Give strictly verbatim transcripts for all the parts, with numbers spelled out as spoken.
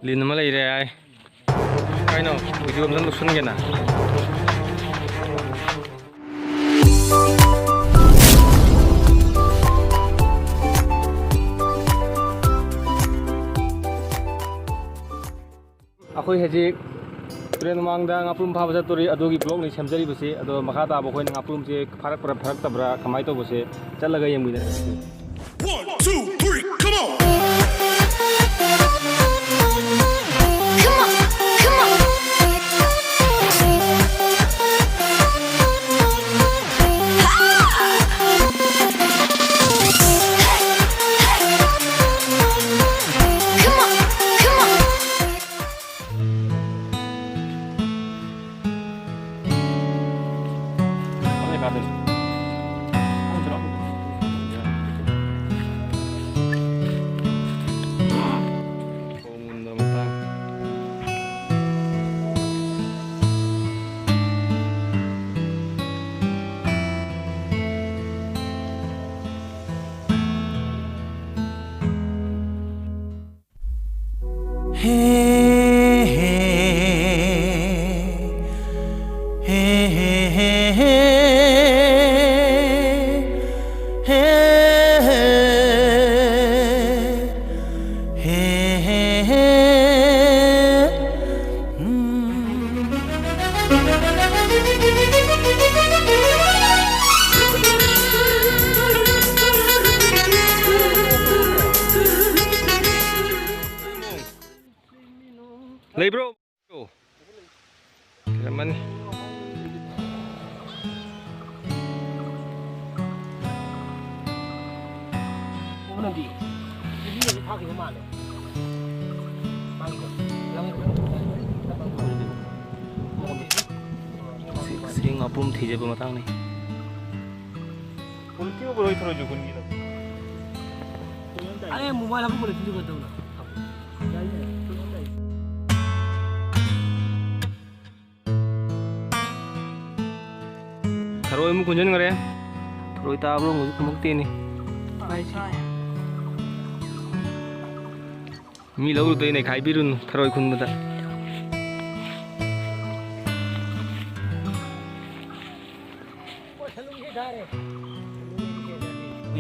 ꯂꯤꯟ ꯑꯃ ꯂꯩꯔꯦ ꯍꯥꯏ꯫ ꯀꯩꯅꯣ? ꯚꯤꯗꯤꯑꯣ ꯑꯝꯇꯪ ꯂꯧꯁꯟꯒꯦꯅ꯫ ꯑꯩꯈꯣꯏ ꯍꯧꯖꯤꯛ ꯇꯨꯔꯦꯟ ꯃꯃꯥꯡꯗ ꯉꯥꯄ꯭ꯔꯨꯝ ꯐꯥꯕ ꯆꯠꯇꯣꯔꯤ, ꯑꯗꯨꯒꯤ ꯕ꯭ꯂꯣꯛꯅꯤ ꯁꯦꯝꯖꯔꯤꯕꯁꯤ꯫ ꯑꯗꯣ ꯃꯈꯥ ꯇꯥꯕ ꯑꯩꯈꯣꯏꯅ ꯉꯥꯄ꯭ꯔꯨꯝꯁꯦ ꯐꯥꯔꯛꯄ꯭ꯔꯥ ꯐꯥꯔꯛꯇꯕ꯭ꯔꯥ ꯀꯃꯥꯏꯅ ꯇꯧꯕꯁꯦ ꯆꯠꯂꯒ ꯌꯦꯡꯃꯤꯟꯅꯔꯁꯤ꯫ One, two, three, come on! Come on, come on. Come on, come on. ꯂꯩꯕ꯭ꯔꯣ? ꯂꯩꯔꯝꯃꯅꯤ꯫ ꯎꯕꯅꯗꯤ ꯃꯤꯅꯗꯤ ꯐꯥꯈꯤꯕ ꯃꯥꯜꯂꯦ꯫ ꯃꯥꯒꯤꯗꯣ꯫ ꯁꯤ, ꯁꯤ ꯉꯥꯄ꯭ꯔꯨꯝ ꯊꯤꯖꯕ ꯃꯇꯥꯡꯅꯤ꯫ ꯄꯣꯂꯤꯊꯤꯟ ꯎꯕ ꯂꯣꯏ ꯊꯧꯔꯣꯏꯁꯨ ꯍꯨꯟꯈꯤꯗ꯫ ꯑꯩ ꯃꯣꯕꯥꯏꯜ ꯍꯥꯞꯄ ꯄꯣꯂꯤꯊꯤꯟꯗꯨ ꯀꯩꯗꯧꯅꯣ? ꯊꯔꯣꯏ ꯑꯃꯨꯛ ꯈꯨꯟꯖꯟꯈ꯭ꯔꯦ꯫ ꯊꯔꯣꯏ ꯇꯥꯕ꯭ꯔꯣ? ꯍꯧꯖꯤꯛ ꯈꯨꯃꯛꯇꯦꯅꯦ꯫ ꯃꯤ ꯂꯧꯔꯨꯗꯣꯏꯅꯦ, ꯈꯥꯏꯕꯤꯔꯨꯅꯨ ꯊꯔꯣꯏ ꯈꯨꯟꯕꯗ꯫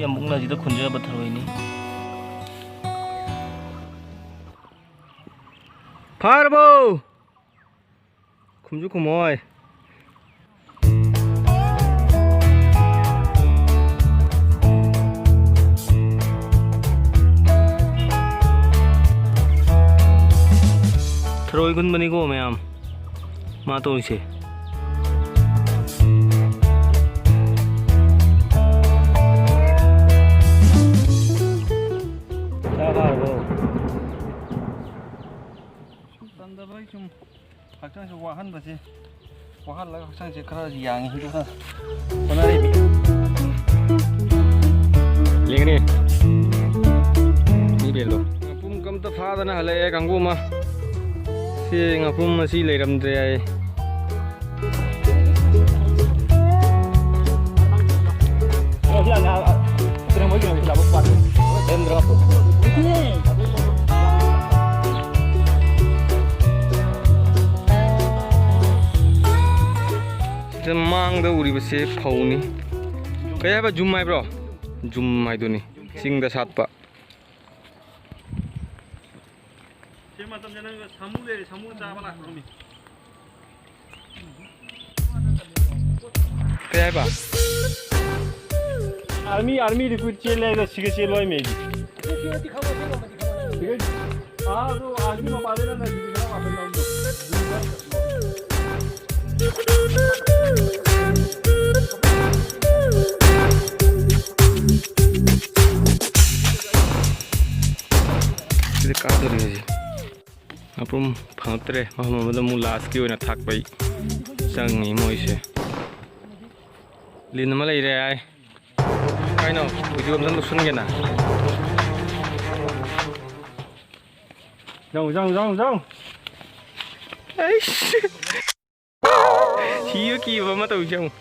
ꯌꯥꯝ ꯃꯨꯛꯅꯁꯤꯗ ꯈꯨꯟꯖꯕ ꯊꯔꯣꯏꯅꯤ꯫ ꯐꯥꯔꯕꯣ? ꯈꯨꯝꯁꯨ ꯈꯨꯝꯃꯣꯏ꯫ ꯊꯔꯣꯏ ꯈꯨꯟꯕꯅꯤꯀꯣ ꯃꯌꯥꯝ ꯃꯥ ꯇꯧꯔꯤꯁꯦ꯫ ꯆꯥꯛ ꯍꯥꯎꯔꯕꯣ? ꯁꯨꯝ ꯇꯟꯗꯕꯩ ꯁꯨꯝ ꯍꯛꯆꯥꯡꯁꯦ ꯋꯥꯍꯟꯕꯁꯦ, ꯋꯥꯍꯜꯂꯒ ꯍꯛꯆꯥꯡꯁꯦ ꯈꯔ ꯌꯥꯡꯉꯤ, ꯑꯗꯨꯒ ꯍꯣꯠꯅꯔꯤꯕ꯫ ꯌꯦꯡꯒꯅꯤ꯫ ꯃꯤ ꯕꯦꯜꯗꯣ꯫ ꯉꯥꯄꯨꯝ ꯀꯝꯇ ꯐꯥꯗꯅ ꯍꯜꯂꯛꯑꯦ ꯀꯥꯡꯕꯨ ꯑꯃ꯫ ꯁꯤ ꯉꯥꯄꯨꯝ ꯑꯁꯤ ꯂꯩꯔꯝꯗ꯭ꯔꯦ ꯍꯥꯏ꯫ ꯁꯤꯗ ꯃꯥꯡꯗ ꯎꯔꯤꯕꯁꯦ ꯐꯧꯅꯤ꯫ ꯀꯩ ꯍꯥꯏꯕ? ꯖꯨꯝ ꯍꯥꯏꯕ꯭ꯔꯣ? ꯖꯨꯝ ꯍꯥꯏꯗꯨꯅꯤ꯫ ꯆꯤꯡꯗ ꯁꯥꯠꯄ꯫ ꯁꯤ ꯃꯇꯝꯗ ꯅꯪ ꯁꯥꯃꯨ ꯂꯩꯔꯦ, ꯁꯥꯃꯨ ꯆꯥꯕ ꯂꯥꯛꯈ꯭ꯔꯣꯃꯤ꯫ ꯀꯩ ꯍꯥꯏꯕ? ꯑꯥꯔꯃꯤ, ꯑꯥꯔꯃꯤ ꯔꯤꯀ꯭ꯔꯨꯠ ꯆꯦꯜꯂꯦ ꯍꯥꯏꯗ ꯁꯤꯒ ꯆꯦꯜꯂꯣ ꯍꯥꯏ ꯃꯦꯒꯤ꯫ ꯁꯤꯒ, ꯑꯥ, ꯑꯗꯨ ꯑꯥꯔꯃꯤ ꯃꯄꯥꯗ ꯅꯪꯅ ꯁꯤꯒ ꯈꯔ ꯋꯥꯈꯜ ꯂꯧꯅꯤ꯫ ꯁꯤꯗ ꯀꯥꯗꯣꯔꯤ ꯍꯧꯖꯤꯛ꯫ ꯉꯥꯄ꯭ꯔꯨꯝ ꯐꯪꯉꯛꯇ꯭ꯔꯦ꯫ ꯃꯐꯝ ꯑꯃꯗ ꯑꯃꯨꯛ ꯂꯥꯁꯀꯤ ꯑꯣꯏꯅ ꯊꯥꯛꯄꯩ ꯆꯪꯉꯤ ꯃꯣꯏꯁꯦ꯫ ꯂꯤꯟ ꯑꯃ ꯂꯩꯔꯦ ꯍꯥꯏ꯫ ꯀꯩꯅꯣ? ꯚꯤꯗꯤꯑꯣ ꯑꯝꯇꯪ ꯂꯧꯁꯟꯒꯦꯅ꯫ ꯌꯥꯎ, ꯌꯥꯎ, ꯌꯥꯎ, ꯌꯥꯎ꯫ ꯑꯩꯁ꯫ ꯁꯤꯕ ꯀꯤꯕ ꯑꯃ ꯇꯧꯁꯦ ꯑꯃꯨꯛ꯫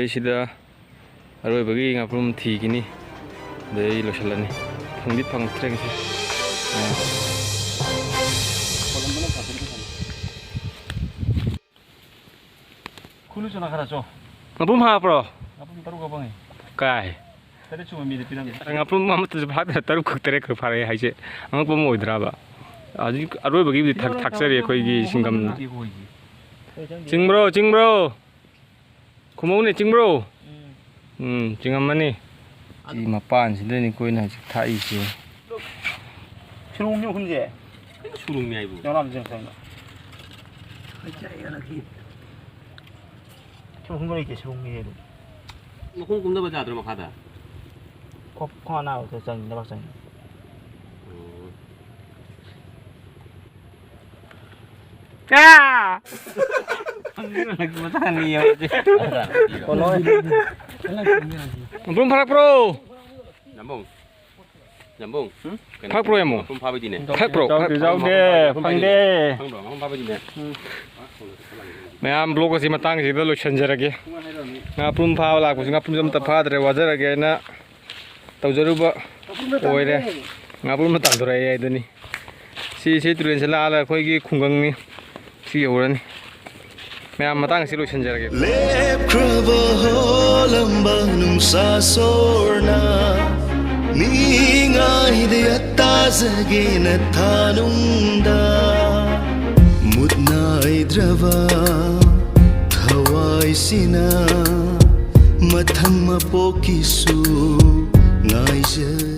ꯁꯤꯗ ꯑꯔꯣꯏꯕꯒꯤ ꯉꯥꯄ꯭ꯔꯨꯝ ꯊꯤꯈꯤꯅꯤ꯫ ꯑꯗꯩ ꯑꯩ ꯂꯣꯏꯁꯤꯜꯂꯅꯤ꯫ ꯐꯪꯗꯤ ꯐꯪꯉꯛꯇ꯭ꯔꯦ ꯉꯁꯤ꯫ ꯑꯥ꯫ ꯈꯨꯂꯨ ꯆꯅꯥ ꯈꯔ ꯆꯣ꯫ ꯉꯥꯄ꯭ꯔꯨꯝ ꯐꯥꯔꯛꯄ꯭ꯔꯣ? ꯉꯥꯄ꯭ꯔꯨꯝ ꯇꯔꯨꯛ ꯈꯛ ꯐꯪꯉꯤ꯫ ꯀꯥꯏ? ꯇꯔꯦꯠ ꯁꯨꯕ ꯃꯤꯗ ꯄꯤꯔꯝꯃꯦ꯫ ꯉꯥꯄ꯭ꯔꯨꯝ ꯑꯃꯠꯇꯁꯨ ꯐꯥꯗꯅ ꯇꯔꯨꯛ ꯈꯛ, ꯇꯔꯦꯠ ꯈꯛ ꯐꯥꯔꯛꯑꯦ ꯍꯥꯏꯁꯦ ꯑꯉꯛꯄ ꯑꯃ ꯑꯣꯏꯗ꯭ꯔꯕ? ꯍꯧꯖꯤꯛ ꯑꯔꯣꯏꯕꯒꯤꯕꯨꯗꯤ ꯊꯥꯛ-, ꯊꯥꯛꯆꯔꯤ ꯑꯩꯈꯣꯏꯒꯤ ꯁꯤꯡꯒꯝꯅ꯫ ꯆꯤꯡꯕ꯭ꯔꯣ, ꯆꯤꯡꯕ꯭ꯔꯣ? ꯈꯨꯃꯧꯅꯦ, ꯆꯤꯡꯕ꯭ꯔꯣ? ꯎꯝ, ꯆꯤꯡꯉꯝꯃꯅꯤ꯫ ꯁꯤ ꯃꯄꯥꯟꯁꯤꯗꯅꯤ ꯑꯩꯈꯣꯏꯅ ꯍꯧꯖꯤꯛ ꯊꯥꯛꯏꯁꯦ꯫ ꯁꯨꯔꯨꯡꯅꯤ ꯑꯍꯨꯝꯁꯦ꯫ ꯀꯩꯅꯣ ꯁꯨꯔꯨꯡꯅꯤ ꯍꯥꯏꯕꯨ? ꯌꯥꯝ ꯂꯥꯞꯅ ꯆꯪꯉꯦ꯫ ꯁꯨꯔꯨꯡ ꯑꯍꯨꯝ ꯂꯩꯇꯦ, ꯁꯨꯔꯨꯡꯅꯤ ꯍꯥꯏꯕꯨ꯫ ꯃꯈꯣꯡ ꯀꯨꯝꯗꯕ ꯌꯥꯗ꯭ꯔꯣ ꯃꯈꯥꯗ? ꯈꯣ-, ꯈꯣꯡ ꯑꯅꯥꯕꯗꯣ ꯆꯪꯉꯤ, ꯂꯩꯕꯥꯛ ꯆꯪꯉꯤ꯫ ꯎꯝ꯫ ꯀꯥ! ꯃꯊꯪ ꯑꯅꯤ ꯌꯧꯔꯗꯤ꯫ ꯃꯄꯨꯝ ꯐꯥꯔꯛꯄ꯭ꯔꯣ? ꯌꯥꯝꯕꯨꯡ꯫ ꯌꯥꯝꯕꯨꯡ꯫ ꯀꯩꯅꯣ, ꯐꯥꯔꯛꯄ꯭ꯔꯣ, ꯌꯥꯝꯕꯨꯡ? ꯃꯄꯨꯝ ꯐꯥꯕꯩꯗꯤꯅꯦ꯫ ꯐꯥꯔꯛꯄ꯭ꯔꯣ? ꯌꯥꯎꯗꯦ, ꯌꯥꯎꯗꯦ, ꯐꯪꯗꯦ꯫ ꯐꯪꯗ꯭ꯔꯣ? ꯃꯄꯨꯝ ꯐꯥꯕꯩꯗꯤꯅꯦ꯫ ꯃꯌꯥꯝ vlog ꯑꯁꯤ ꯃꯇꯥꯡꯁꯤꯗ ꯂꯣꯏꯁꯤꯟꯖꯔꯒꯦ꯫ ꯉꯥꯄ꯭ꯔꯨꯝ ꯐꯥꯕ ꯂꯥꯛꯄꯁꯤ ꯉꯥꯄ꯭ꯔꯨꯝꯁꯨ ꯑꯝꯇ ꯐꯥꯗ꯭ꯔꯦ, ꯋꯥꯖꯔꯒꯦꯅ ꯇꯧꯖꯔꯨꯕ ꯑꯣꯏꯔꯦ꯫ ꯉꯥꯄ꯭ꯔꯨꯝ ꯑꯃ ꯇꯥꯟꯊꯣꯔꯛꯑꯦ ꯍꯥꯏꯗꯨꯅꯤ꯫ ꯁꯤ ꯏꯆꯦ ꯇꯨꯔꯦꯟꯁꯦ ꯂꯥꯜꯂ ꯑꯩꯈꯣꯏꯒꯤ ꯈꯨꯡꯒꯪꯅꯤ꯫ ꯁꯤ ꯌꯧꯔꯅꯤ꯫ ꯃꯌꯥꯝ ꯃꯇꯥꯡ ꯑꯁꯤ ꯂꯣꯏꯁꯤꯟꯖꯔꯒꯦ꯫ ꯂꯦꯞꯈ꯭ꯔꯕ ꯍꯣꯂꯝꯕ ꯅꯨꯡꯁꯥ ꯁꯣꯔꯅ ꯃꯤ ꯉꯥꯏꯗ ꯇꯥꯖꯒꯦꯅ ꯊꯥꯅꯨꯡꯗ ꯃꯨꯠ ꯅꯥꯏꯗ꯭ꯔꯕ ꯊꯋꯥꯏꯁꯤꯅ ꯃꯊꯪ ꯃꯄꯣꯛꯀꯤꯁꯨ ꯉꯥꯏꯖ